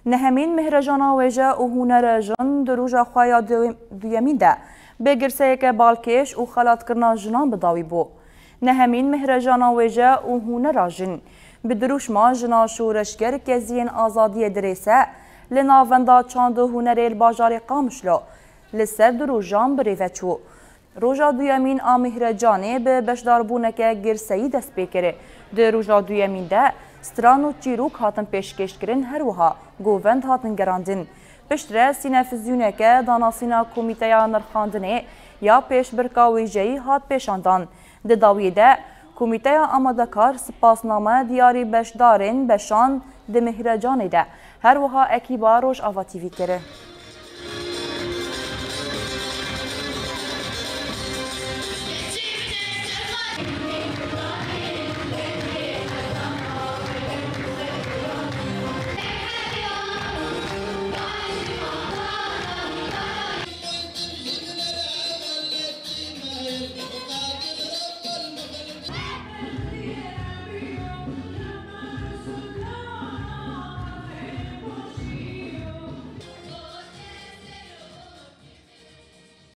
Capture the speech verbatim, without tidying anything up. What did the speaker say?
Nehemîn Mihrejana Wêje û Huner Jin di roja xwe ya duyemîn de bi girseyeke balkêş û xelatkirina jinan bi dawî bû. Nehemîn Mihrejana Wêje û Hunera Jin bi dirûşma jina şoreşger keziyên azadiyê dirêse li Navenda Çand û Hunerê li bajarê Qamişlo li ser du rojan bi rê ve çû. Roja duyemîn a Mîhrecanê bi beşdarbûneke girseyî dest pê kir. Di roja duyemîn de stran û çîrok hatin pêşkêşkirin, her wiha govend hatin gerandin. Piştre sînefizyoneke danasîna Komîteya Nirxandinê ya Pêşbirka Wêjeyî hat pêşandan. Di dawiyê de Komîteya Amadekar spasname diyarî beşdarên beşan di Mîhrecanê de, her wiha ekîba Rojava T V kir.